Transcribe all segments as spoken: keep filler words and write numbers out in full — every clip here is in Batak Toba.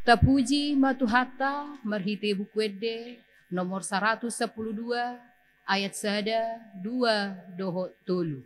Tapuji ma Tuhanta marhite Buku Ende nomor saratus sampulu dua, ayat sada, dua dohot tolu.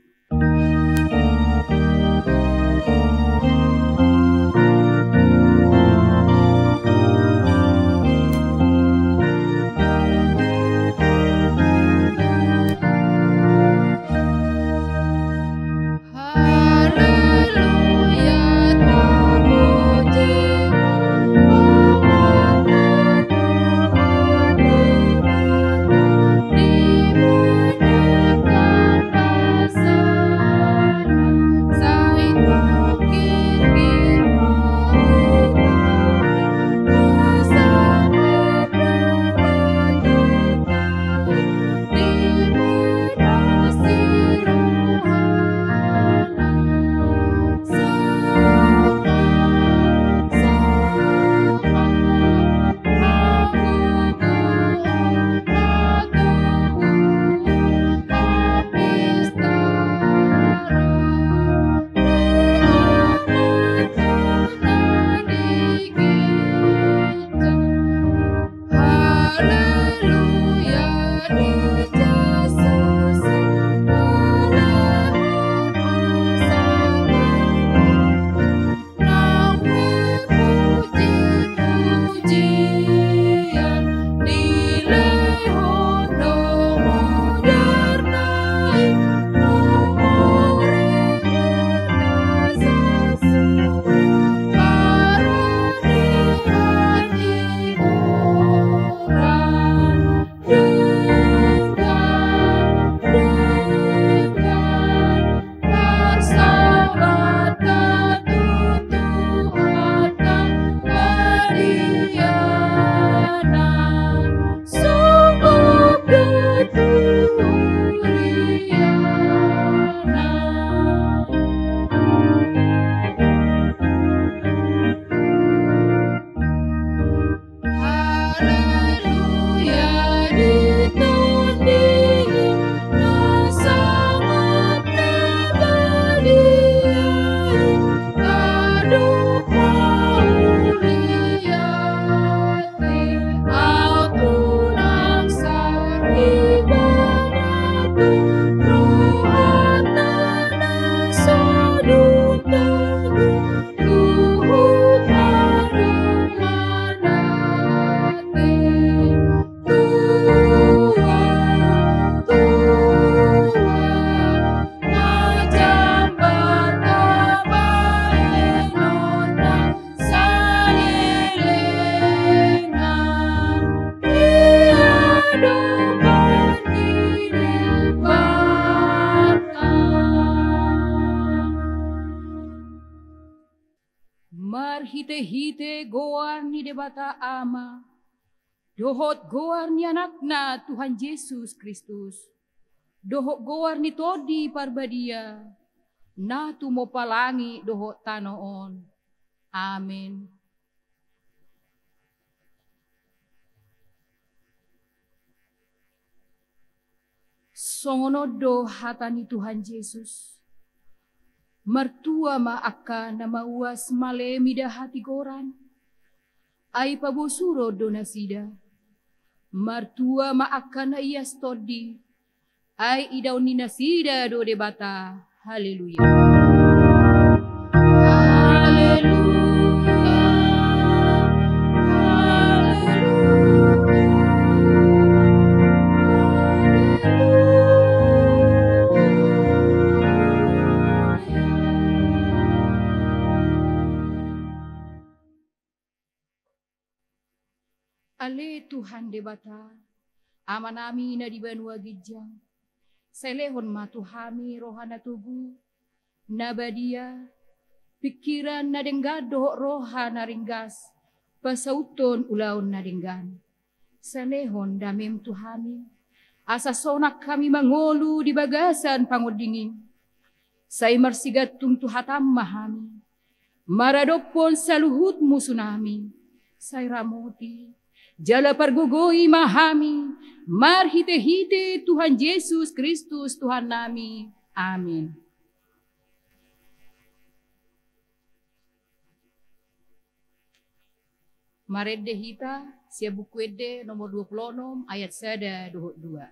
Marhitehite goar ni Debata Ama, dohot goar ni Anakna Tuhan Jesus Kristus, dohot goar ni Tondi Parbadia, na tumompa langit dohot tano on. Amen. Songon on do hata ni Tuhan Jesus: Martua ma angka na mauas male mida hatigoran, ai pabosuron do nasida. Martua ma angka na ias tondi, ai idaon ni nasida do Debata. Haleluya. Haleluya. Haleluya. Ale Tuhan Debata, Amanami na di banua ginjang, sai lehon ma tu hami roha na togu, na badia, pingkiran na denggan dohot roha na ringgas, pasauthon ulaon na denggan. Sai lehon damem tu hami, asa sonang hami mangolu di bagasan pangondingim. Sai marsigantung tu hatam ma hami, maradophon saluhut musunami. Sai ramoti jala pargogoi ma hami, marhitehite Tuhan Jesus Kristus Tuhannami. Amin. Marende hita sian Buku Ende nomor dua pulu onom ayat sada dohot dua.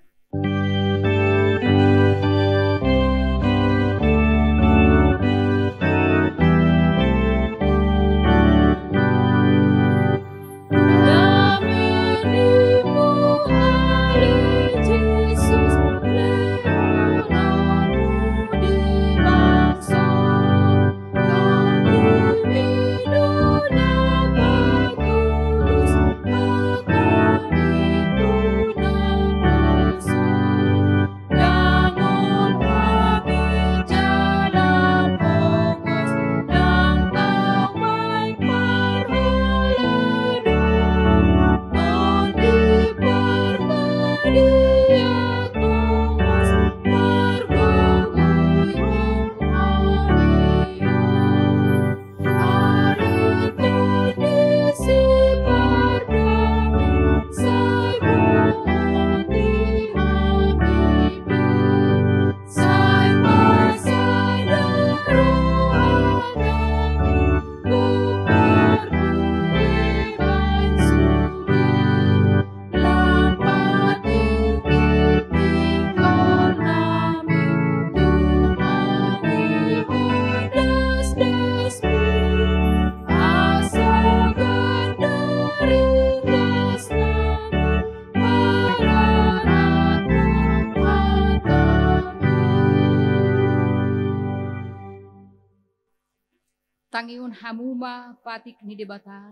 Tangihon hamu ma patik ni Debata,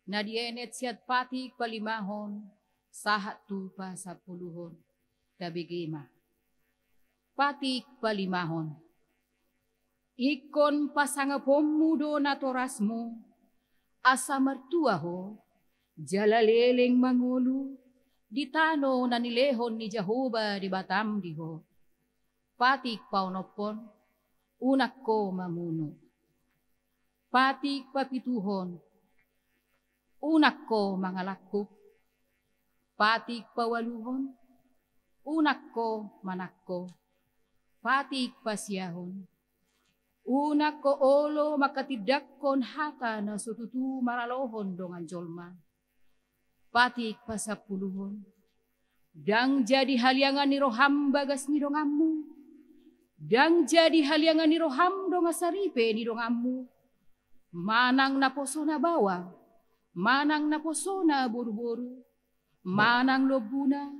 na dienet sian patik palimahon sahat tu pasampuluhon. Tabege ma. Patik palimahon. Ingkon pasangaponmu do natorasmu, asa martua ho, jala leleng mangolu di tano na nilehon ni Jahowa Debatam di ho. Patik paonomhon, unang ho mamunu. Patik papituhon, unang ho mangalangkup. Patik paualuhon, unang ho manangko. Patik pasiahon, unang ho olo manghatindanghon hata na so tutu maralohon dongan jolma. Patik pasampuluhon, ndang jadi haliangan ni roham bagas ni donganmu, ndang jadi haliangan ni roham dongan saripe ni donganmu, manang naposona baoa, manang naposona boruboru, manang lombuna,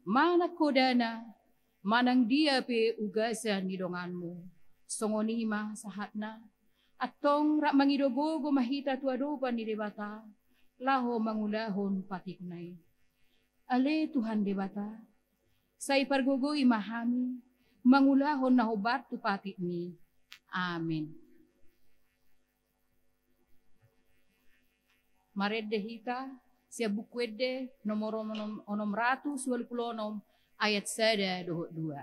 manang hodana, manang dia pe ugasan ni donganmu. Songon i ma sahatna, antong rap mangido gogo ma hita tu adopan ni Debata, laho mangulahon patikna i. Ale Tuhan Debata, sai pargogoi ma hami mangulahon na hombar tu patikmi. Amin. Marende hita sian Buku Ende nomor onom, onom ratus ualu pulu onom, ayat sada dohot dua.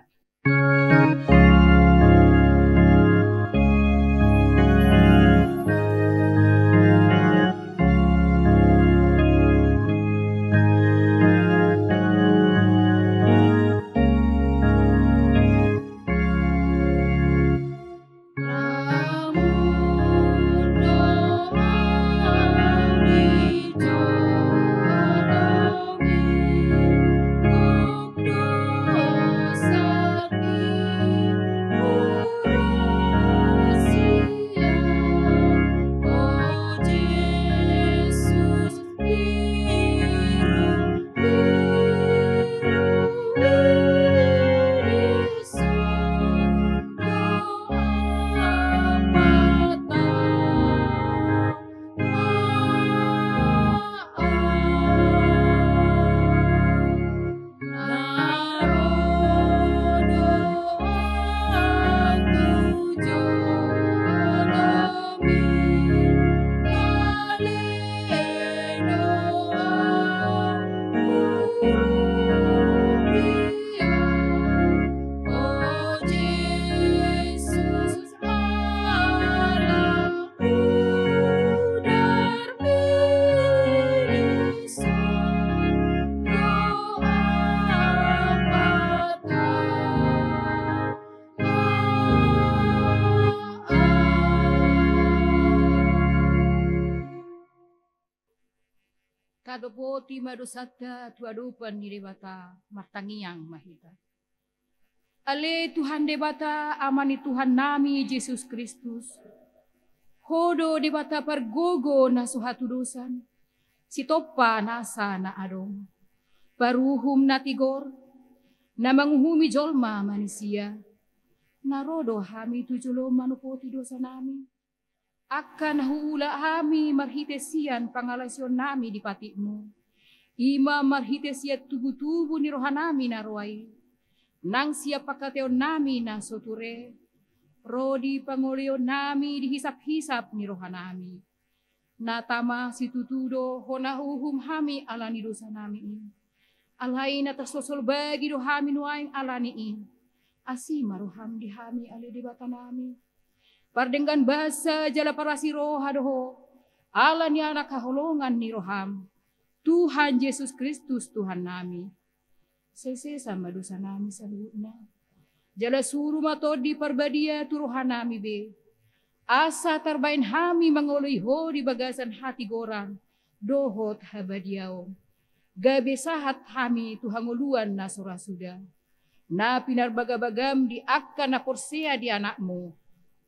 Dapoti ma dosanta tu adopan ni Debata. Martangiang ma hita. Ale Tuhan Debata, Ama ni Tuhannami Jesus Kristus, Ho do Debata pargogo na so hatudosan, sitompa nasa na adong, paruhum na tigor, na manguhumi jolma manisia. Na ro do hami tu jolom manopoti dosanami, angka na huula hami marhite sian pangalaosionnami di patikmu. I ma marhite sian tubutubu ni rohanami na roa i, nang sian pangkataionnami na so ture, ro di pangolaionnami di hisaphisap ni rohanami. Na tama situtu do Ho na huuhum hami ala ni dosanami i. Alai na tarsolsol bagi do hami nuaeng ala ni i. Asi ma roham di hami ale Debatanami. Pardenggan basa jala parasi roha do Ho, ala ni anak haholongan ni roham, Tuhan Jesus Kristus Tuhannami. Sesesa ma dosanami saluhutna. Jala suru ma Tondi Parbadia tu rohanami be, asa tarbaen hami mangoloi Ho di bagasan hatigoran dohot habadiaon, gabe sahat hami tu hangoluan na so ra suda, na pinarbagabagam di angka na porsea di Anakmu,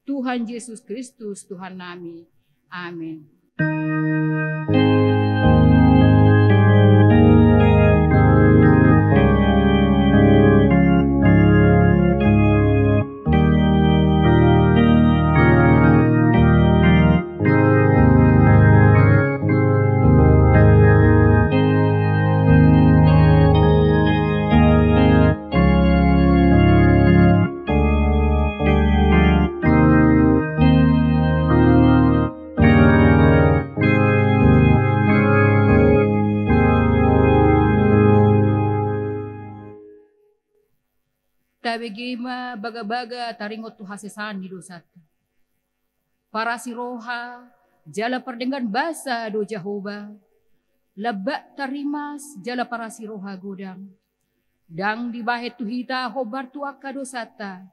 Tuhan Jesus Kristus Tuhannami. Amen. Tabege ma bagabaga taringot tu hasesaan ni dosanta. Parasi roha jala pardenggan basa do Jahowa, lambak tarimas jala parasi roha godang. Ndang dibahen tu hita hombar tu angka dosanta,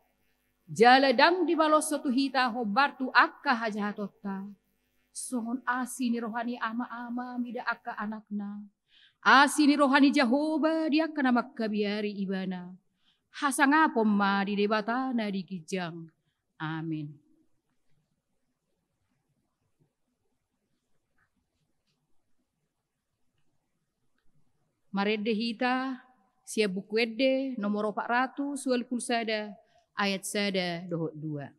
jala ndang dibaloshon tu hita hombar tu angka hajahatonta. Songon asi ni roha ni ama-ama mida angka anakna, asi ni roha ni Jahowa di angka na mangkabiari ibana. Hasangapon ma di Debata na di ginjang. Amen. Marende hita sian Buku Ende nomor opat ratus ualu pulu sada, ayat sada dohot dua.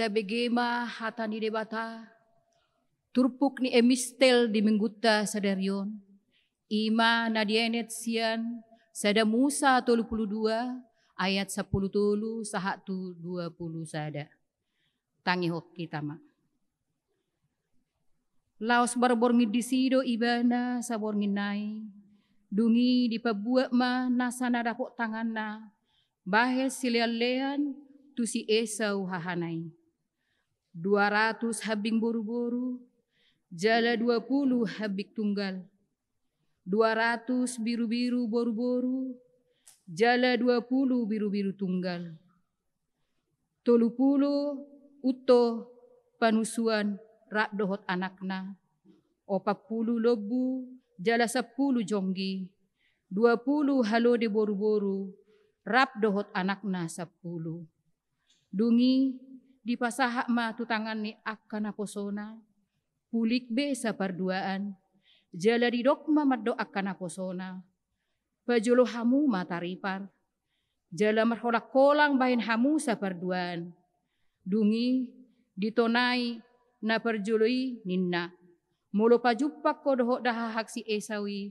Tabege ma hata ni Debata. Turpuk ni epistel di minggunta sadari on, i ma na dienet sian Sada Musa tolu pulu dua ayat sampulu tolu sahat tu dua pulu sada. Tangihon hita ma. Laos marborngin disi do ibana saborngin nai, dung i dipabuat ma nasa na dapot tanganna bahen sileanlean tu si Esau hahana i. Dua ratus hambing boruboru, jala dua pulu hambing tunggal. Dua ratus birubiru boruboru, jala dua pulu birubiru tunggal. Tolu pulu unto panusuan rap dohot anakna. Opat pulu lombu, jala sampulu jonggi. Dua pulu halode boruboru, rap dohot anakna sampulu. Dung i dipasahat ma tu tangan ni angka naposona, pulik be saparduaan. Jala didok ma mandok angka naposona, pajolo hamu ma taripar, jala marholangholang bahen hamu saparduaan. Dung i ditonai na parjolo i ninna, molo pajumpang ho dohot dahahang si Esau i,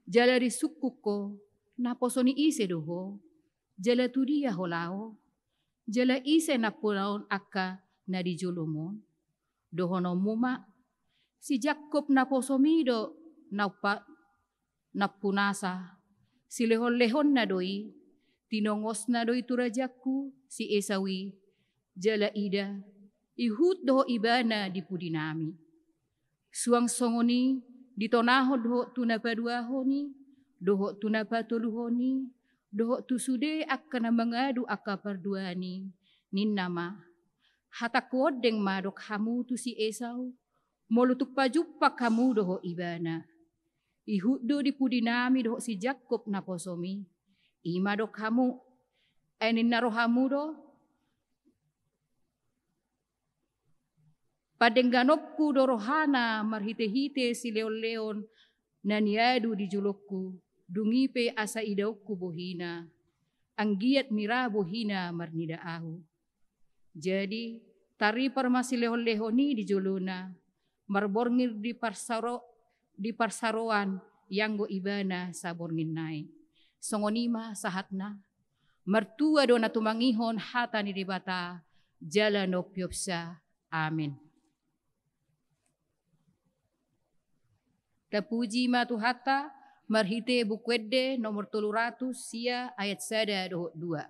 jala disungkun ho, naposo ni ise do ho, jala tu dia ho laho, jala ise nampunasa on angka na di jolom on? Dohononmu ma, si Jakkob naposomi do nampa-, nampunasa, silehonlehonna do i, tinongosna do i tu rajangku si Esau i, jala ida, ihut do ho ibana di pudinami. Suang songon i ditonahon dohot tu na paduahon i, dohot tu na patoluhon i, dohot tu sude angka na mangadu angka parduaan i, ninna ma, hatangku ondeng ma dok hamu tu si Esau, molo tung pajumpang hamu dohot ibana. Ihut do di pudinami dohot si Jakkob naposomi. I ma dok hamu, ai ninna rohamu do, padengganonku do rohana marhitehite silehonlehon na niadu di jolongku, dung i pe asa idaonku bohina, anggiat mira bohina marnida ahu. Jadi, taripar ma silehonlehon i di jolona, marborngin di parsaro-, di parsaroan, ianggo ibana saborngin nai. Songon i ma sahatna. Martua do na tumangihon hata ni Debata, jala na umpeopsa. Amen. Tapuji ma Tuhanta, marhite Buku Ende nomor tolu ratus sia ayat sada dohot dua.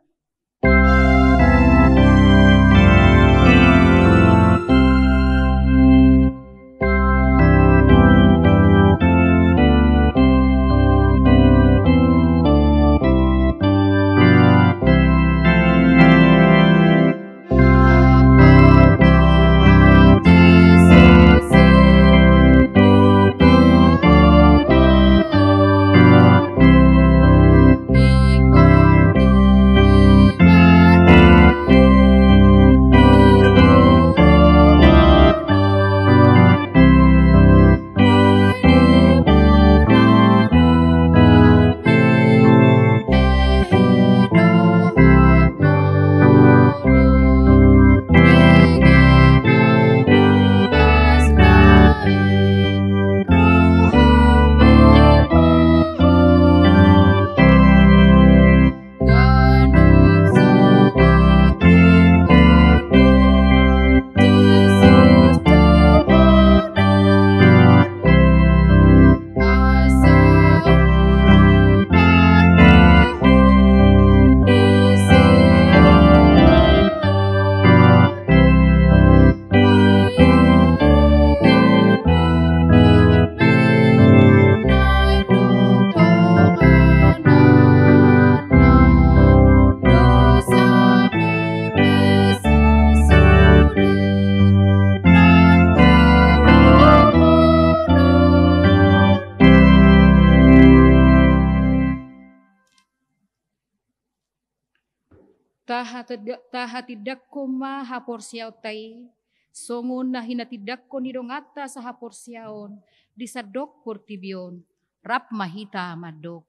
Tahatida-, tahatindangkon ma haporseaonta i, songon na hinatindangkon ni donganta sahaporseaon di sandok portibi on, rap ma hita mandok.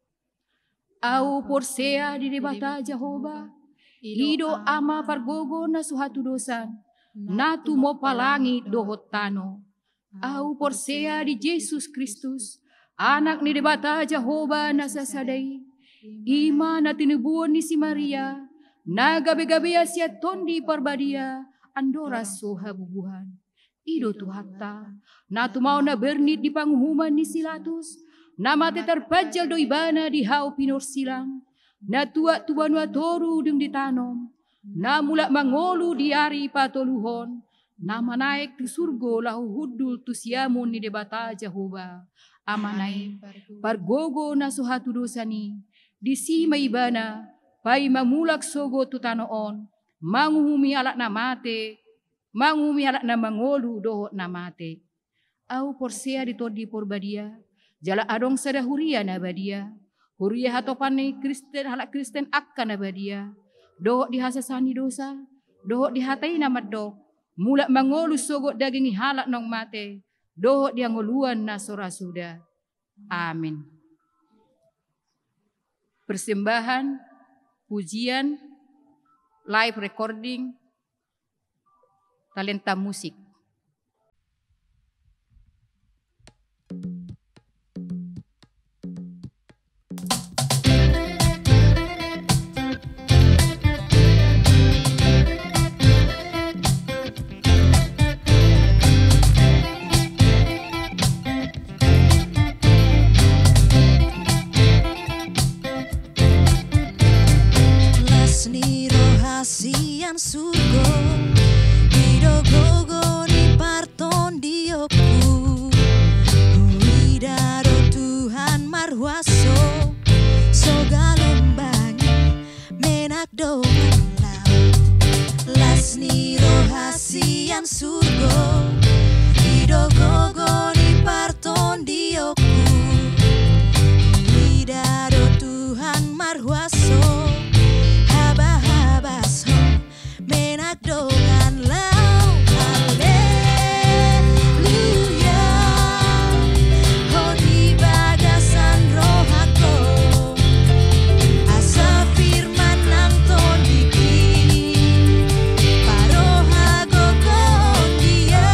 Ahu porsea di Debata Jahowa, I do Ama pargogo na so hatudosan, na tumompa langit dohot tano. Ahu porsea di Jesus Kristus, Anak ni Debata Jahowa na sasada i. I ma na tinubuhon ni si Maria, na gabegabean sian Tondi Parbadia, andorang so habubuhan. I do Tuhanta, na tumaon na bernit di panguhuman ni si Latus, na mate tarpanjal do Ibana di hau pinorsilang, na tuat tu banua toru dung ditanom, na mulak mangolu di ari patoluhon, na manaek tu surgo laho hundul tu siamun ni Debata Jahowa, Amana i. Pargogo na so hatudosan i, disi ma Ibana paima mulak sogot tu tano on, manguhumi halak na mate, manguhumi halak na mangolu dohot na mate. Ahu porsea di Tondi Parbadia, jala adong sada huria na badia, huria hatopan ni Kristen, halak Kristen angka na badia, dohot di hasesaan ni dosa, dohot di hata i na mandok, mulak mangolu sogot daging ni halak naung mate, dohot di hangoluan na so ra suda. Amin. Persembahan pujian, live recording, talenta musik. Las ni roha sian surgo, i do gogo ni partondionku. Huida do Tuhan marhuaso, so galombangi menak dongan laut. Las ni roha sian surgo, i do gogo ni partondionku. Huida do Tuhan marhuaso, habahabashon menak dongan laut. Haleluya. Ho di bagasan rohangku, asa firman nang tondingki, paroha gogo dia.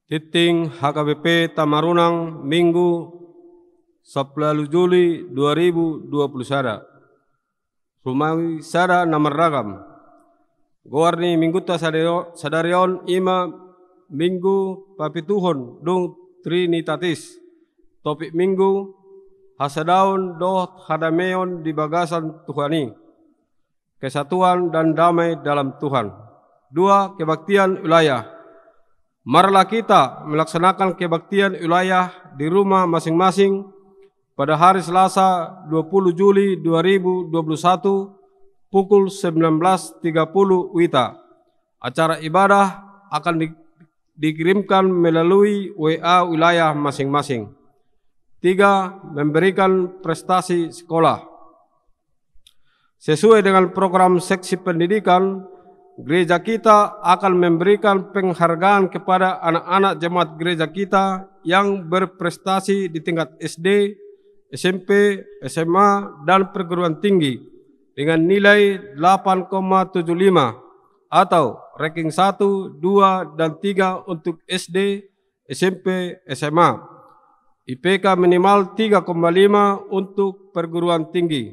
Tinting H K B P Tamarunang, Minggu, sampulu ualu Juli dua ribu dua pulu sada. Rumawi sada na marragam. Goar ni Minggunta sadari-, sadari on i ma Minggu Papituhon dung Trinitatis. Topik Minggu, hasadaon dohot hadameon di bagasan Tuhan i. Kesatuan dan damai dalam Tuhan. Dua, kebaktian wilayah. Marilah kita melaksanakan kebaktian wilayah di rumah masing-masing pada hari Selasa, dua puluh Juli dua ribu dua puluh satu, pukul sembilan belas tiga puluh WITA. Acara ibadah akan di-, dikirimkan melalui W A wilayah masing-masing. Tiga, memberikan prestasi sekolah. Sesuai dengan program seksi pendidikan, gereja kita akan memberikan penghargaan kepada anak-anak jemaat gereja kita yang berprestasi di tingkat S D, S M P, S M A, dan perguruan tinggi dengan nilai delapan koma tujuh lima atau ranking satu, dua, dan tiga untuk S D, S M P, S M A. I P K minimal tiga koma lima untuk perguruan tinggi.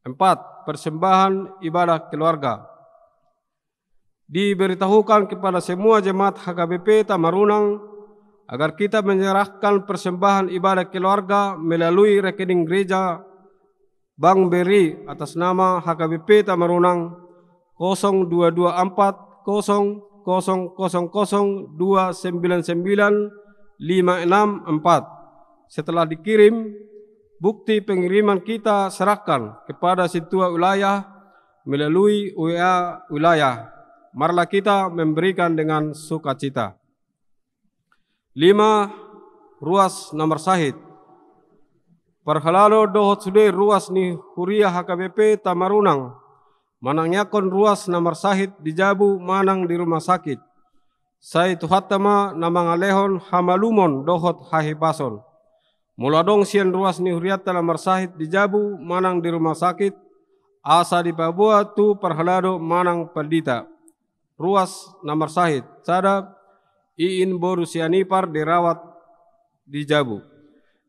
Empat, persembahan ibadah keluarga. Diberitahukan kepada semua jemaat H K B P Tamarunang agar kita menyerahkan persembahan ibadah keluarga melalui rekening gereja Bank B R I atas nama H K B P Tamarunang, kosong dua dua empat kosong kosong kosong kosong dua sembilan sembilan lima enam empat. Setelah dikirim, bukti pengiriman kita serahkan kepada sintua wilayah melalui W A wilayah. Marilah kita memberikan dengan sukacita. Lima, ruas na marsahit. Parhalado dohot sude ruas ni huria H K B P Tamarunang manangiangkon ruas na marsahit di jabu manang di rumah sakit. Sai Tuhanta ma na mangalehon hamalumon dohot hahipason. Molo adong sian ruas ni hurianta na marsahit di jabu manang di rumah sakit, asa dipaboa tu parhalado manang pandita. Ruas na marsahit: sada, Iin boru Sianipar dirawat di jabu.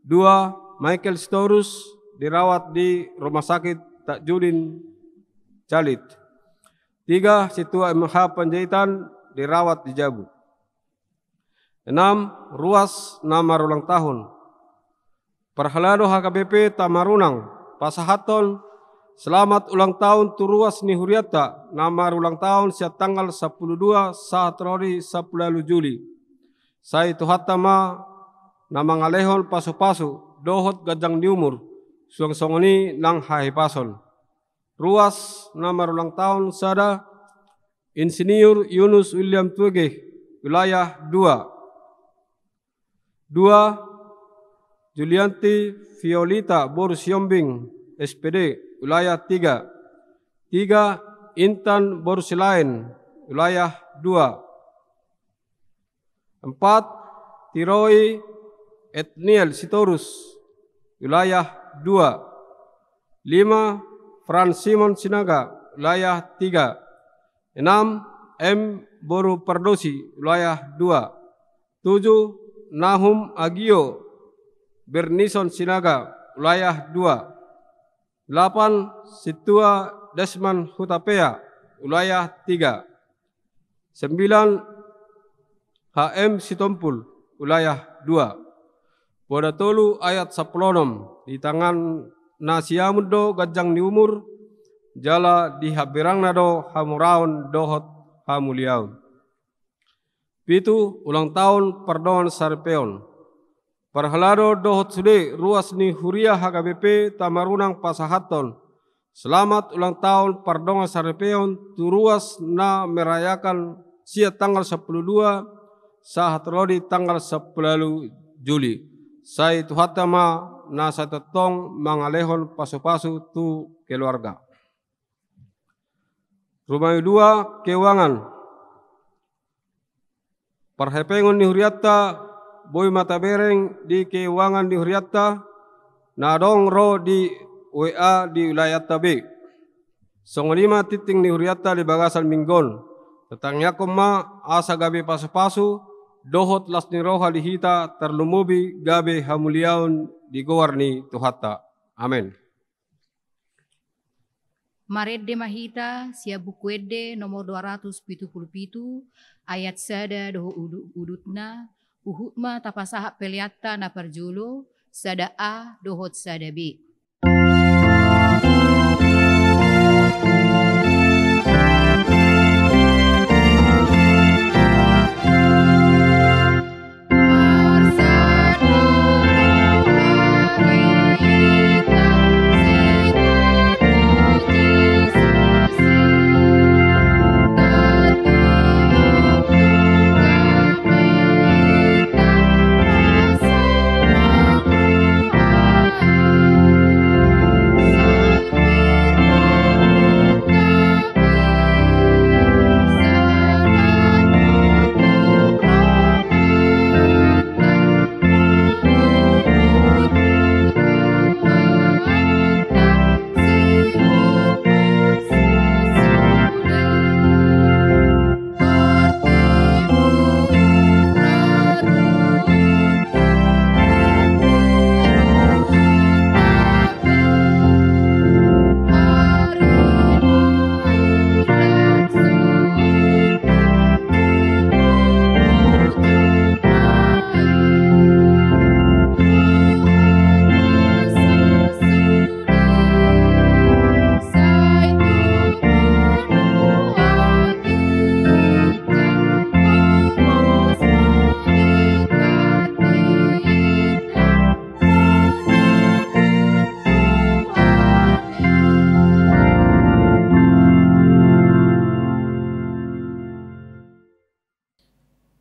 Dua, Michael Sitorus dirawat di Rumah Sakit Tajudin Calit. Tiga, Sintua M H Panjaitan dirawat di jabu. Enam, ruas na marulang tahun. Parhalado H K B P Tamarunang pasahathon selamat ulang tahun tu ruas ni hurianta na marulang tahun sian tanggal sampulu dua sahat ro di sampulu ualu Juli. Sai Tuhanta ma na mangalehon pasupasu dohot ganjang ni umur, suang songon i nang hahipason. Ruas na marulang tahun: sada, Insinyur Yunus William Tuegeh, wilayah dua. Dua, Julianti Violita boru Siombing, S P D, wilayah tiga. Tiga, Intan boru Silaen, wilayah dua. Empat, Tiroi Etniel Sitorus, wilayah dua. Lima, Frans Simon Sinaga, wilayah tiga. Enam, M boru Pardosi, wilayah dua. Tujuh, Nahum Agio Bernison Sinaga, wilayah dua. Delapan, Sintua Desman Hutapea, wilayah tiga. Sembilan, H M Sitompul, wilayah dua. Poda tolu ayat sampulu onom: Di tangan na siamun do ganjang ni umur, jala di hambirangna do hamuraon dohot hamuliaon. Pitu, ulang tahun pardongan saripeon. Parhalado dohot sude ruas ni huria H K B P Tamarunang pasahathon selamat ulang tahun pardongan saripeon tu ruas na merayakan sian tanggal sampulu dua sahat ro di tanggal sampulu ualu Juli. Sai Tuhanta ma na sai tongtong mangalehon pasupasu tu keluarga. Rumawi dua, keuangan. Parhepengon ni hurianta, boi ma tabereng di keuangan ni hurianta na adong ro di W A di wilayanta be. Songon i ma tinting ni hurianta di bagasan minggu on. Tatangiangkon ma asa gabe pasupasu dohot las ni roha di hita, tarlumobi gabe hamuliaon di goar ni Tuhanta. Amen. Marende ma hita sian Buku Ende nomor dua ratus pitu pulu pitu, ayat sada dohot udu-, udutna, huhut ma tapasahat peleanta na parjolo, sada A dohot sada B.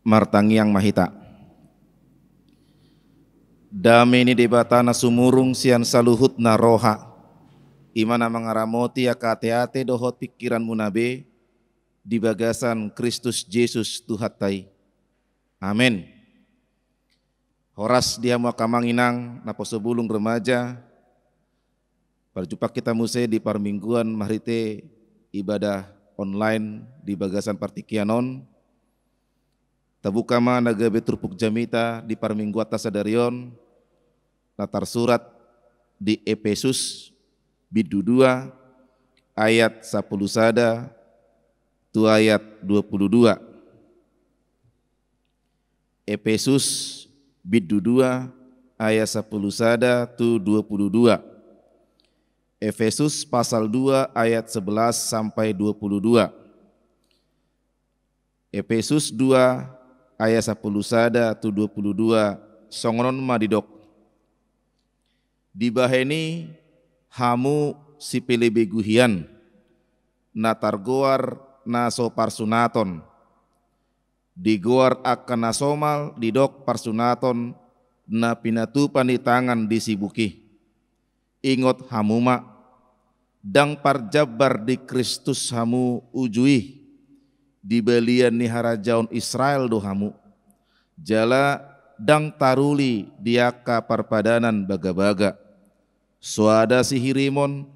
Martangiang ma hita. Dame ni Debata na sumurung sian saluhutna roha, i ma na mangaramoti angka ateate dohot pingkiranmuna be di bagasan Kristus Jesus Tuhanta i. Amen. Horas di hamu angka amang inang, naposo bulung, remaja. Parjumpa hita muse di parmingguan marhite ibadah online di bagasan partingkian on. Tabuka ma na gabe turpuk jamita di parmingguanta sadari on, na tarsurat di Epesus bindu dua ayat sampulu sada tu ayat dua pulu dua. Epesus bindu dua ayat sampulu sada tu dua pulu dua. Epesus pasal dua ayat sebelas sampai dua pulu dua. Epesus dua ayat sampulu sada tu dua pulu dua, songon on ma didok. Dibahen i hamu sipelebegu hian, na targoar na so parsunaton. Digoar angka na somal didok parsunaton na pinatupa ni tangan di sibuk i. Ingot hamu ma, ndang parjambar di Kristus hamu uju i, di balian ni harajaon Israel do hamu, jala ndang taruli di angka parpadanan bagabaga. Soada sihirimon,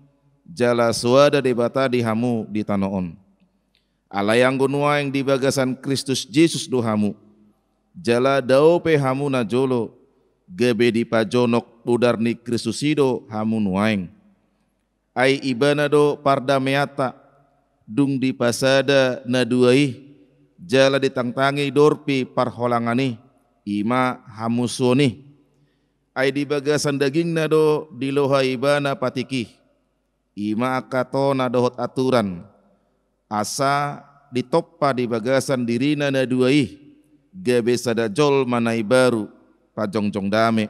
jala soada Debata di hamu di tano on. Alai anggo nuaeng di bagasan Kristus Jesus do hamu, jala dao pe hamu najolo, gabe dipajonok bodar ni Kristus i do hamu nuaeng. Ai Ibana do pardameanta, dung dipasada na dua i, jala ditangtangi dorpi parholangan i, i ma hamusuon i. Ai di bagasan dagingna do diloha Ibana patik i, i ma angka tona dohot aturan, asa ditompa di bagasan dirina na dua i, gabe sada jolma na imbaru, pajongjong dame.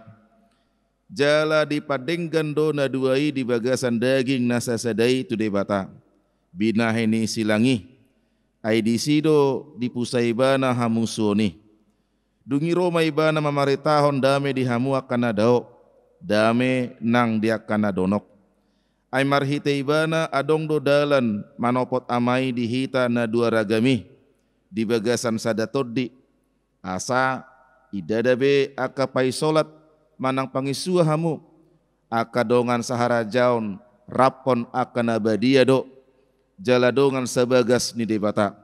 Jala dipandenggan do na dua i di bagasan daging na sasada i tu Debata, binahen ni silang i. Ai disi do dipusa Ibana hamusuon i. Dung i ro ma Ibana mamaritahon dame di hamu angka na dao, dame nang di angka na donok. Ai marhite Ibana adong do dalan manopot Ama i di hita na dua ragam i, di bagasan sada tondi. Asa, ndada be angka paisolat manang pangisua hamu, angka dongan saharajaon, raphon angka na badia do, jala dongan sabagas ni Debata.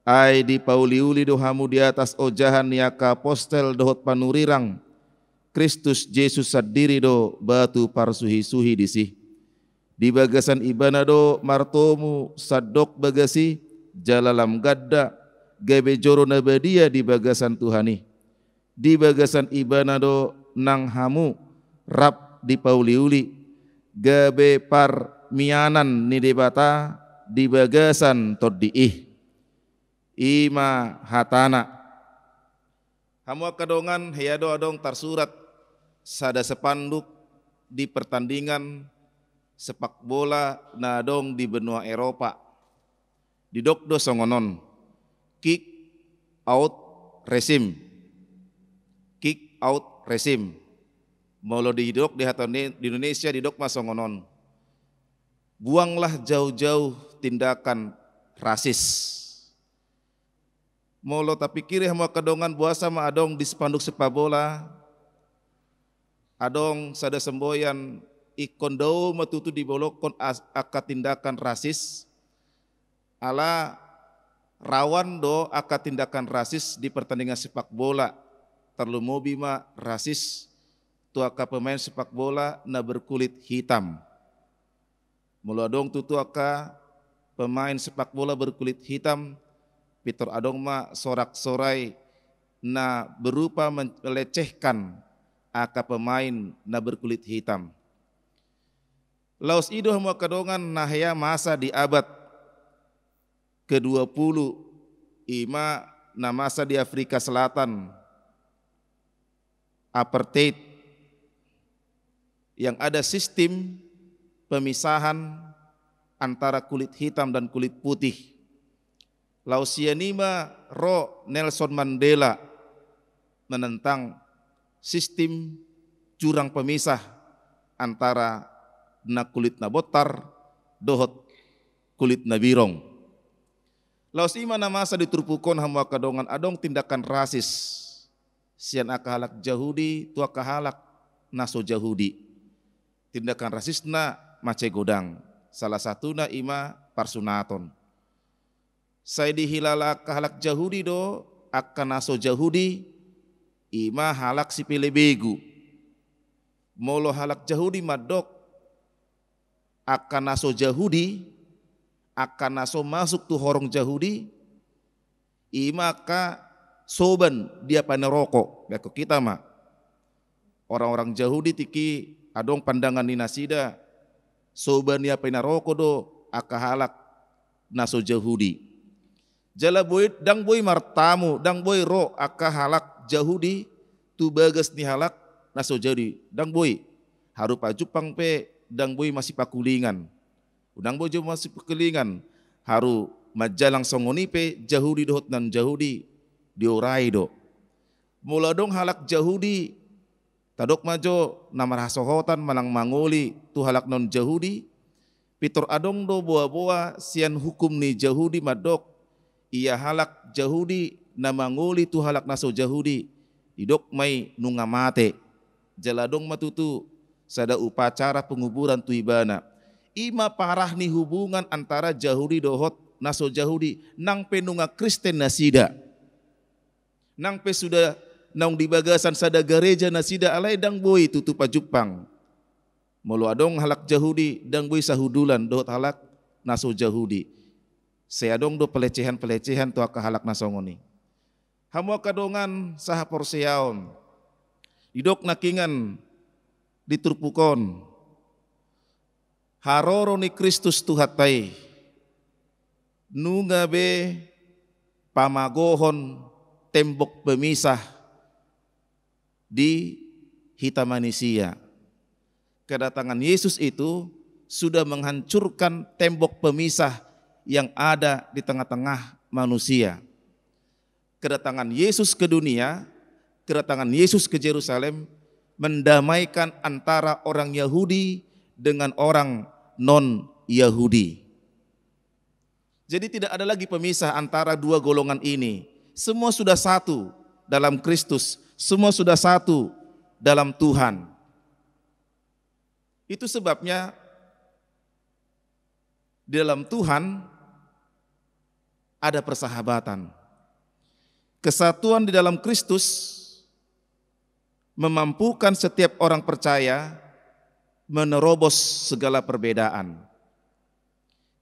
Ai dipauliuli do hamu di atas ojahan ni angka apostel dohot panurirang, Kristus Jesus sandiri do batu parsuhisuhi disi. Di bagasan Ibana do martomu sandok bagas i, jala lam ganda, gabe joro na badia di bagasan Tuhan i. Di bagasan Ibana do nang hamu rap dipauliuli, gabe parmianan ni Debata di bagasan Tondi i. I ma hatana. Hamu angka dongan, hea do adong tarsurat sada spanduk di pertandingan sepak bola na adong di benua Eropa. Didok do songon on, kick out regime. Kick out regime. Molo didok di hata ni, di Indonesia didok ma songon on, buanglah jauh-jauh tindakan rasis. Molo tapikiri hamu angka dongan, boasa ma adong di spanduk sepak bola, adong sada semboyan, ingkon dao ma tutu dibolongkon as-, angka tindakan rasis, ala rawan do angka tindakan rasis di pertandingan sepak bola, tarlumobi ma rasis tu angka pemain sepak bola na berkulit hitam. Molo adong tutu angka pemain sepak bola berkulit hitam, pintor adong ma sorak-sorai na berupa melecehkan angka pemain na berkulit hitam. Laos i do hamu angka dongan na hea masa di abad kedua puluh, i ma na masa di Afrika Selatan, apartheid, yang ada sistem pemisahan antara kulit hitam dan kulit putih. Laos sian i ma ro Nelson Mandela menentang sistem jurang pemisah antara na kulit na bontar dohot kulit na birong. Laos i ma na masa di turpuk on, hamu angka dongan, adong tindakan rasis sian angka halak Jahudi tu angka halak na so Jahudi. Tindakan rasisna mansai godang. Salah satuna i ma parsunaton. Sai dihilala angka halak Jahudi do angka na so Jahudi, i ma halak sipelebegu. Molo halak Jahudi mandok angka na so Jahudi, angka na so masuk tu horong Jahudi, i ma angka soban di api naroko, dianggo hita ma. Orang-orang Jahudi tingki adong pandangan ni nasida, soban di api naroko do angka halak na so Jahudi. Jala boi, ndang boi martamu, ndang boi ro angka halak Jahudi tu bagas ni halak na so Jahudi, ndang boi. Haru pajumpang pe ndang boi masipakulingan. Unang boi jo masipakulingan, haru manjalang songon i pe Jahudi dohot non Jahudi diorai do. Molo adong halak Jahudi, tadok ma jo na marhasohotan manang mangoli tu halak non Jahudi, pintor adong do boa-boa sian hukum ni Jahudi mandok, ia halak Jahudi na mangoli tu halak na so Jahudi, didok ma i nunga mate. Jala adong ma tutu sada upacara penguburan tu ibana. I ma parah ni hubungan antara Jahudi dohot na so Jahudi, nang pe nunga Kristen nasida. Nang pe sudah naung di bagasan sada gareja nasida, alai ndang boi tutu pajumpang. Molo adong halak Jahudi, ndang boi sahundulan dohot halak na so Jahudi. Sai adong do pelecehan-pelecehan tu angka halak na songon i. Hamu angka dongan sahaporseaon, didok nangkiningan di turpuk on, haroro ni Kristus Tuhanta i nunga be pamagohon tembok pemisah di hita manusia. Kedatangan Yesus itu sudah menghancurkan tembok pemisah yang ada di tengah-tengah manusia. Kedatangan Yesus ke dunia, kedatangan Yesus ke Yerusalem mendamaikan antara orang Yahudi dengan orang non-Yahudi. Jadi tidak ada lagi pemisah antara dua golongan ini. Semua sudah satu dalam Kristus, semua sudah satu dalam Tuhan. Itu sebabnya di dalam Tuhan ada persahabatan. Kesatuan di dalam Kristus memampukan setiap orang percaya menerobos segala perbedaan.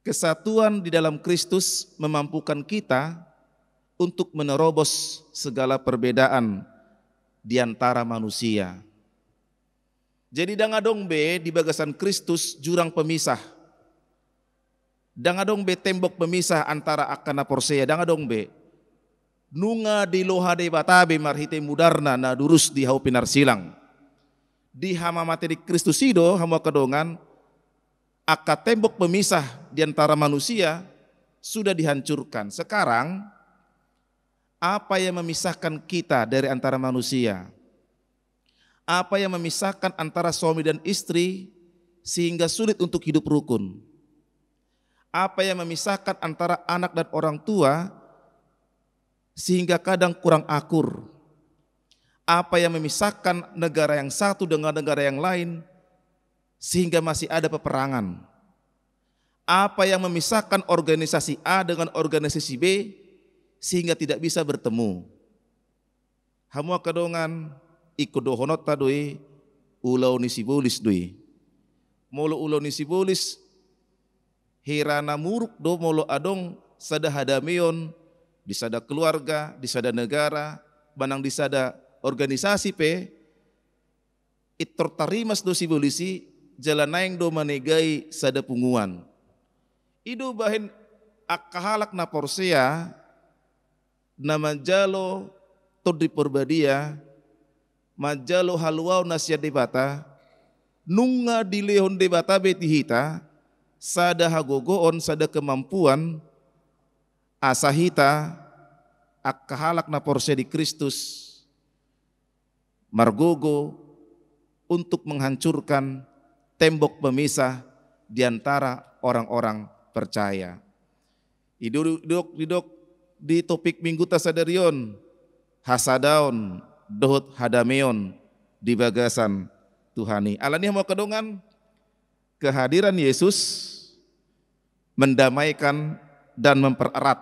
Kesatuan di dalam Kristus memampukan kita untuk menerobos segala perbedaan di antara manusia. Jadi, ndang adong be di bagasan Kristus jurang pemisah. Ndang adong be tembok pemisah antara angka na porsea, ndang adong be. Nunga diloha Debata be marhite mudarna na durus di hau pinarsilang. Di hamamate ni Kristus i do, hamu angka dongan, angka tembok pemisah di antara manusia sudah dihancurkan. Sekarang, apa yang memisahkan kita dari antara manusia? Apa yang memisahkan antara suami dan istri sehingga sulit untuk hidup rukun? Apa yang memisahkan antara anak dan orang tua sehingga kadang kurang akur? Apa yang memisahkan negara yang satu dengan negara yang lain sehingga masih ada peperangan? Apa yang memisahkan organisasi A dengan organisasi B sehingga tidak bisa bertemu? Hamu angka dongan, ingkon dohononta do i, ulaon ni sibolis do i. Molo ulaon ni sibolis, hira na muruk do molo adong sada hadameon di sada keluarga, di sada negara, manang di sada organisasi pe, pintor tarimas do sibolis i, jala naeng do manegai sada punguan. I do bahen angka halak na porsea, na manjalo Tondi Porbadia, manjalo haluaon na sian Debata, nunga dilehon Debata be tu hita sada hagogoon, sada kemampuan, asa hita angka halak na porsea di Kristus margogo untuk menghancurkan tembok pemisah di antara orang-orang percaya. Didok, didok, didok di topik mingguta sadari on, hasadaon dohot hadameon di bagasan Tuhan i. Alani i, hamu angka dongan, kehadiran Yesus mendamaikan dan mempererat.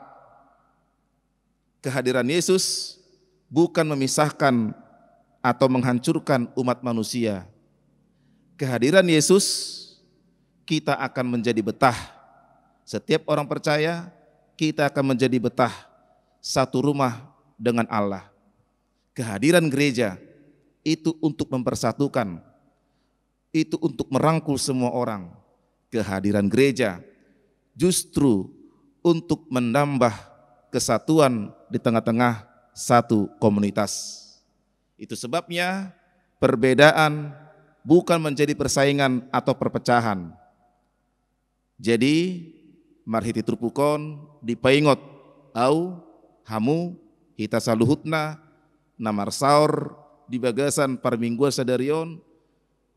Kehadiran Yesus bukan memisahkan atau menghancurkan umat manusia. Kehadiran Yesus, kita akan menjadi betah. Setiap orang percaya, kita akan menjadi betah, satu rumah dengan Allah. Kehadiran gereja itu untuk mempersatukan, itu untuk merangkul semua orang. Kehadiran gereja justru untuk menambah kesatuan di tengah-tengah satu komunitas. Itu sebabnya perbedaan bukan menjadi persaingan atau perpecahan. Jadi, marhite turpuk on dipaingot au, hamu, hita saluhutna na marsaor di bagasan parmingguan sadari on,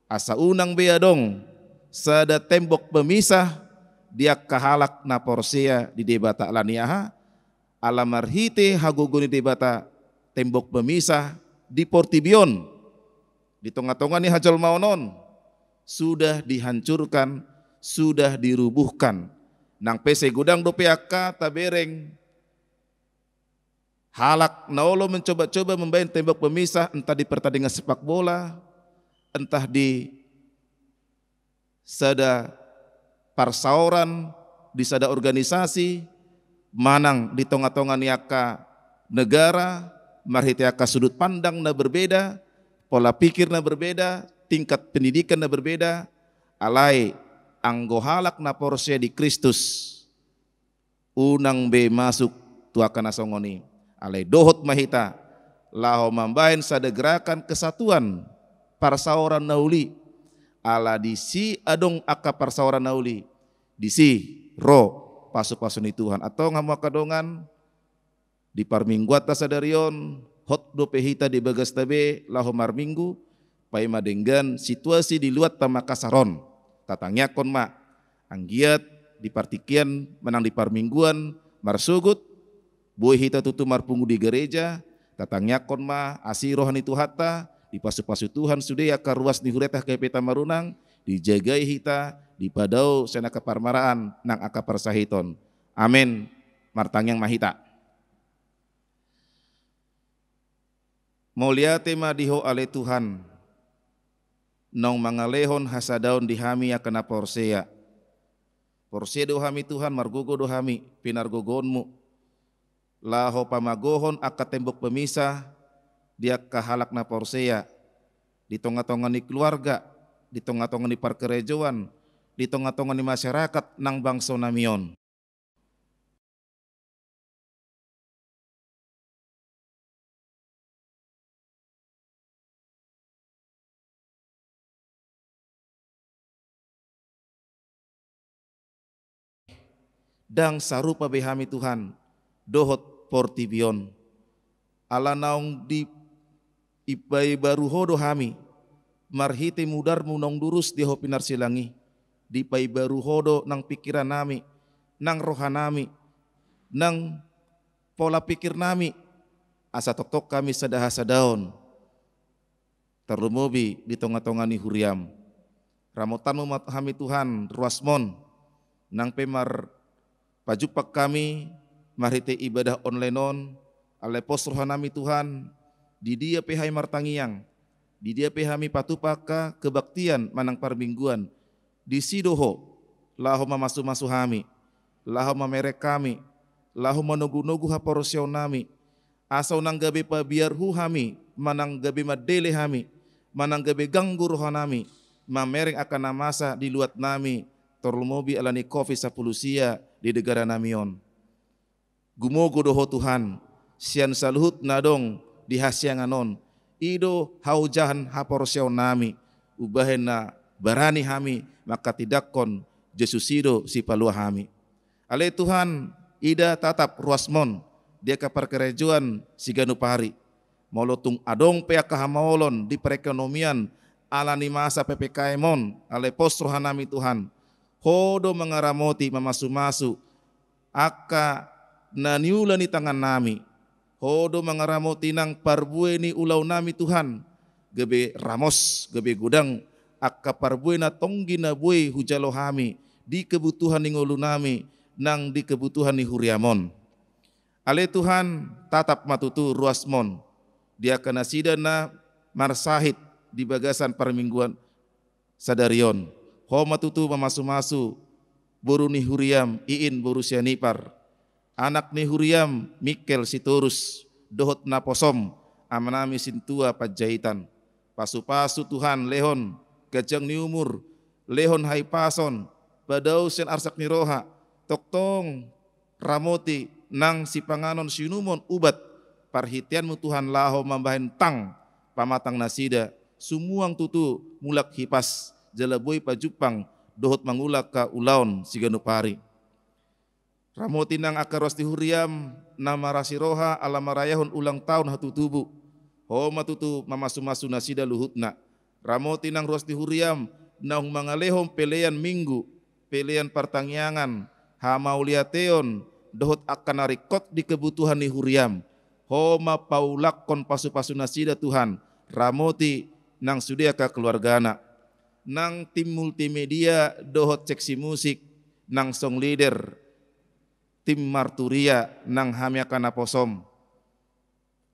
asa unang be adong sada tembok pemisah di angka halak na porsea di Debata. Alani aha? Ala marhite hagogoon ni Debata, tembok pemisah di portibi on, di tonga-tonga ni hajolmaon on, sudah dihancurkan, sudah dirubuhkan. Nang pe sai godang dope angka tabereng halak na olo mencoba-coba membahen tembok pemisah, entah di pertandingan sepak bola, entah di sada parsaoran, di sada organisasi, manang di tonga-tonga ni angka negara, marhite angka sudut pandang na berbeda, pola pikir na berbeda, tingkat pendidikan na berbeda, alai anggo halak na porsea di Kristus, unang be masuk tu angka na songon i. Alai dohot ma hita laho mambahen sada gerakan kesatuan parsaoran na uli. Ala disi adong angka parsaoran na uli, disi ro pasu-pasu ni Tuhan. Antong, hamu angka dongan, di parmingguanta sadari on, hot dope hita di bagasta be laho marminggu, paima denggan situasi di luatta Makassar on. Tatangiangkon ma, anggiat di partingkian manang di parmingguan marsogot, boi hita tutu marpungu di gareja, tatangiangkon ma asi roha ni Tuhanta, dipasu-pasu Tuhan sude angka ruas ni huriata, angka hepeta marunang, dijagai hita, dipadao sian angka parmaraan nang angka parsahiton. Amen. Martangiang ma hita. Mauliate ma di Ho ale Tuhan, naung mangalehon hasadaon di hami angka na porsea. Porsea do hami Tuhan, margogo do hami pinargogoonmu, laho pamagohon angka tembok pemisah di angka halak na porsea, di tonga-tonga ni keluarga, di tonga-tonga ni parkarejoan, di tonga-tonga ni masyarakat nang bangso nami on. Ndang sarupa be hami Tuhan dohot portibi on. Ala naung di Ipaibaru Ho do hami, marhite mudarmu naung durus di Ho pinarsilang i, dipaibaru Ho do nang pingkiran nami, nang roha nami, nang pola pingkir nami, asa tongtong hami sada hasadaon, tarlumobi di tonga-tonga ni huriam. Ramotanmu ma hami Tuhan, ruasmon, nang pe mar pajumpang hami marhite ibadah online on, alai pos roha nami Tuhan, di dia pe hami martangiang, di dia pe hami patupa angka kebaktian manang parmingguan, disi do Ho laho mamasu-masu hami, laho mamereng hami, laho manogu-nogu haporseaon nami, asa unang gabe pabiarhu hami, manang gabe mandele hami, manang gabe ganggu roha nami, mamereng angka na masa di luat nami, tarlumobi ala ni covid sampulu sia di negara nami on. Gumogo do Ho Tuhan, sian saluhut na adong di hasiangan on, i do haojahan haporseaon nami, umbahen na barani hami manghatindanghon Jesus i do sipalua hami. Ale Tuhan, ida tatap ruasmon di angka parkarejoan siganup ari. Molo tung adong pe angka hamaolon di perekonomian ala ni masa P P K M on, ale pos roha nami Tuhan, Ho do mangaramoti, mamasu-masu angka na niula ni tangan nami. Ho do mangaramoti nang parbue ni ulaon nami Tuhan, gabe ramos, gabe godang angka parbue na tonggi na boi hujalo hami di kebutuhan ni ngolu nami, nang di kebutuhan ni huriam on. Ale Tuhan, tatap ma tutu ruasmon di angka nasida na marsahit di bagasan parmingguan sadari on. Ho ma tutu mamasu-masu boru ni huriam Iin boru Sianipar, anak ni huriam Mikkel Sitorus, dohot naposom amanami Sintua Panjaitan. Pasu-pasu Tuhan, lehon ganjang ni umur, lehon hahipason, padao sian arsak ni roha, tongtong ramoti nang sipanganon siunumon ubat parhiteanmu Tuhan laho mambahen tang pamatang nasida, sumuang tutu mulak hipas jala boi pajumpang dohot mangula angka ulaon siganup ari. Ramoti nang angka ruas ni huriam na marasi roha ala marayahon ulang taon hatutubu. Ho ma tutu mamasu-masu nasida luhutna. Ramoti nang ruas ni huriam naung mangalehon pelean minggu, pelean partangiangan, hamauliateon, dohot angka na ringkot di kebutuhan ni huriam. Ho ma paulakhon pasu-pasu nasida Tuhan, ramoti nang sude angka keluargana. Nang tim multimedia dohot seksi musik, nang song leader, tim marturia, nang hami angka naposom.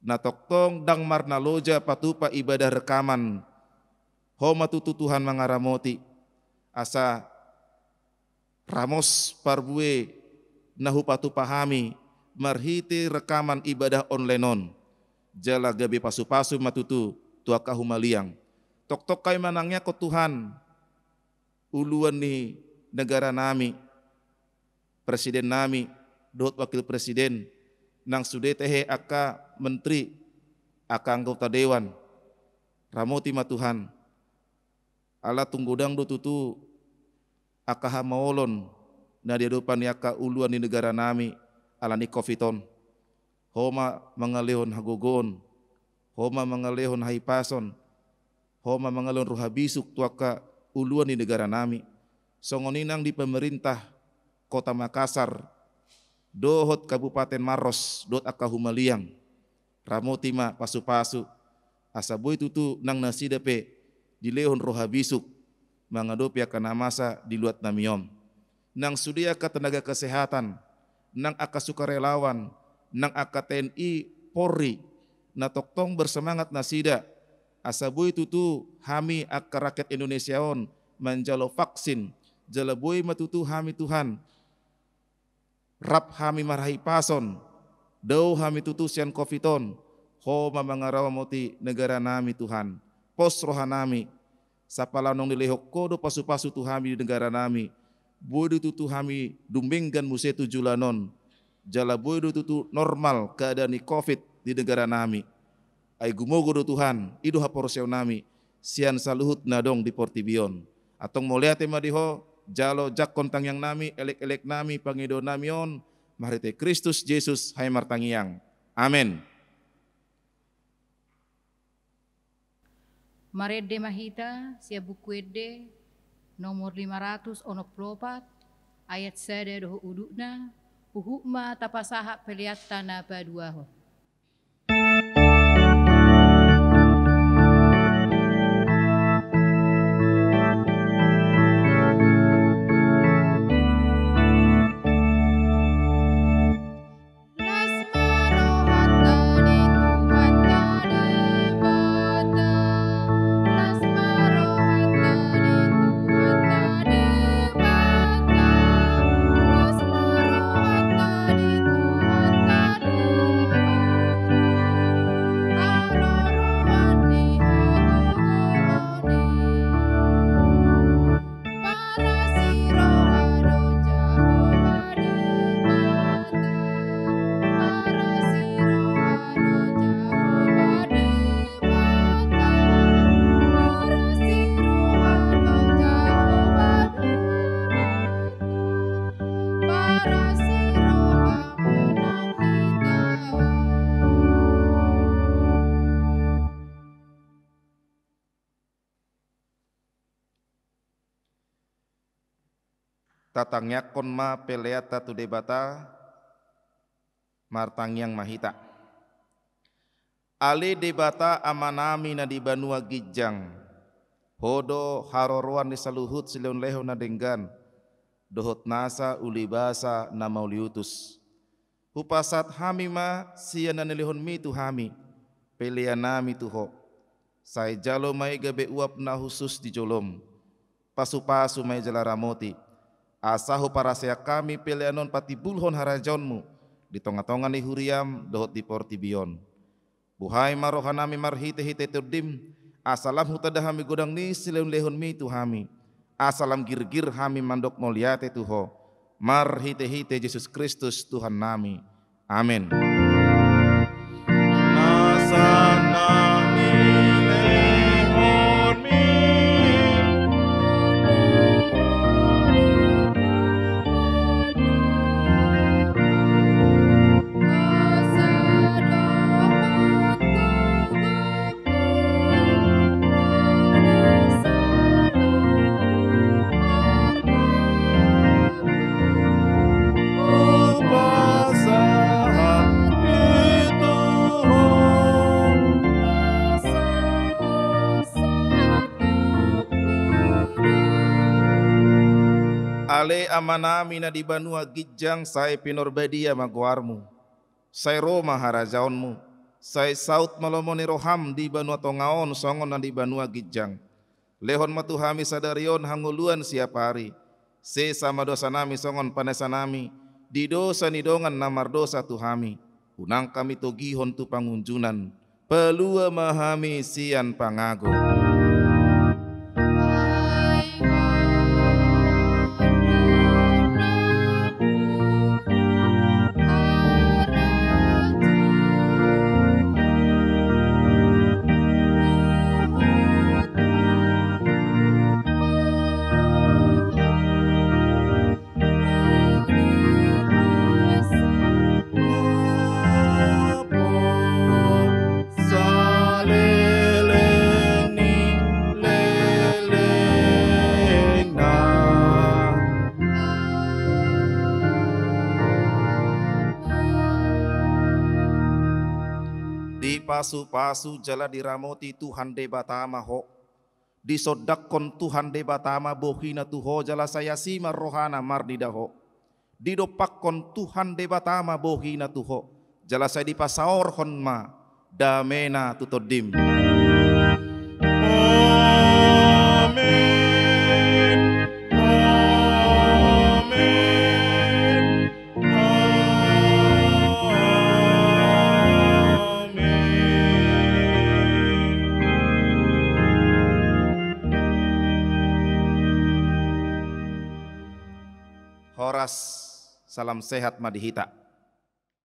Na tongtong ndang marnaloja patupa ibadah rekaman. Ho ma tutu Tuhan mangaramoti. Asa ramos parbue na hupatupa hami marhite rekaman ibadah online on. Jala gabe pasu-pasu ma tutu tu angka humaliang. Tongtong hami manangiangkon Tuhan, uluan ni negara nami, presiden nami, dohot wakil presiden, nang sude tehe angka menteri, angka anggota dewan. Ramoti ma Tuhan. Ala tung godang do tutu angka hamaolon na diadopan ni angka uluan ni negara nami ala ni covid on. Ho ma mangalehon hagogoon, ho ma mangalehon hahipason, ho ma mangalehon roha bisuk tu angka uluan ni negara nami. Songon i nang di pemerintah Kota Makassar, dohot Kabupaten Maros, dohot angka humaliang. Ramoti ma pasu-pasu, asa boi tutu nang nasida pe dilehon roha bisuk mangadopi angka na masa di luat nami on. Nang sude angka tenaga kesehatan, nang angka sukarelawan, nang angka T N I, Polri, na tongtong bersemangat nasida, asa boi tutu hami angka rakyat Indonesia on manjalo vaksin, jala boi ma tutu hami Tuhan, rap hami marhahipason, dao hami tutu sian covid on, Ho ma mangaramoti negara nami Tuhan, pos roha nami, sapala naung nilehon Ho do pasu-pasu tu hami di negara nami, boi do tutu hami dumenggan muse tu joloan on, jala boi do tutu normal keadaan ni covid di negara nami. Ai gumogo do Tuhan, i do haporseaon nami, sian saluhut na adong di portibi on. Antong mauliate ma di Ho, jalo jangkon tangiang nami, elek-elek nami, pangidoan nami on, marhite Kristus Jesus hami martangiang. Amen. Marende ma hita sian Buku Ende nomor lima ratus onom pulu opat, ayat sada dohot udutna, huhut ma tapasahat peleanta na paduahon. Tatangiangkon ma peleanta tu Debata. Martangiang ma hita. Ale Debata Amanami na di banua ginjang, Ho do haroroan ni saluhut silehon-lehon na denggan, dohot nasa ulibasa na mauliutus. Hupasahat hami ma sian na nilehonmi tu hami, peleanami tu Ho. Sai jalo ma i gabe uap na hushus di jolom. Pasu-pasu ma i jala ramoti, asa huparaseak hami pelean on patimbulhon harajaonmu di tonga-tonga ni huriam dohot di portibi on. Buhai ma rohanami marhite-hite Tondim, asa lam hutanda hami godang ni silehon-lehonmi tu hami, asa lam girgir hami mandok mauliate tu Ho, marhite-hite Jesus Kristus Tuhannami. Amen. Ale Amanami na di banua ginjang, sai pinarbadia ma goarmu. Sai ro ma harajaonmu. Sai saut ma lomo ni roham di banua tonga on songon na di banua ginjang. Lehon ma tu hami sadari on hangoluan siapari. Sesa ma dosanami songon panesanami di dosa ni dongan na mardosa tu hami. Unang hami togihon tu pangunjunan. Palua ma hami sian pangago. Dipasu-pasu jala diramoti Tuhan Debata ma ho. Disondangkon Tuhan Debata ma bohina tu ho jala sai asi ma rohana marnida ho. didompakkon Tuhan Debata ma bohina tu ho, jala sai dipasaorhon ma damena tu tondim. Amen. Amen. Amen. Horas, salam sehat ma di hita.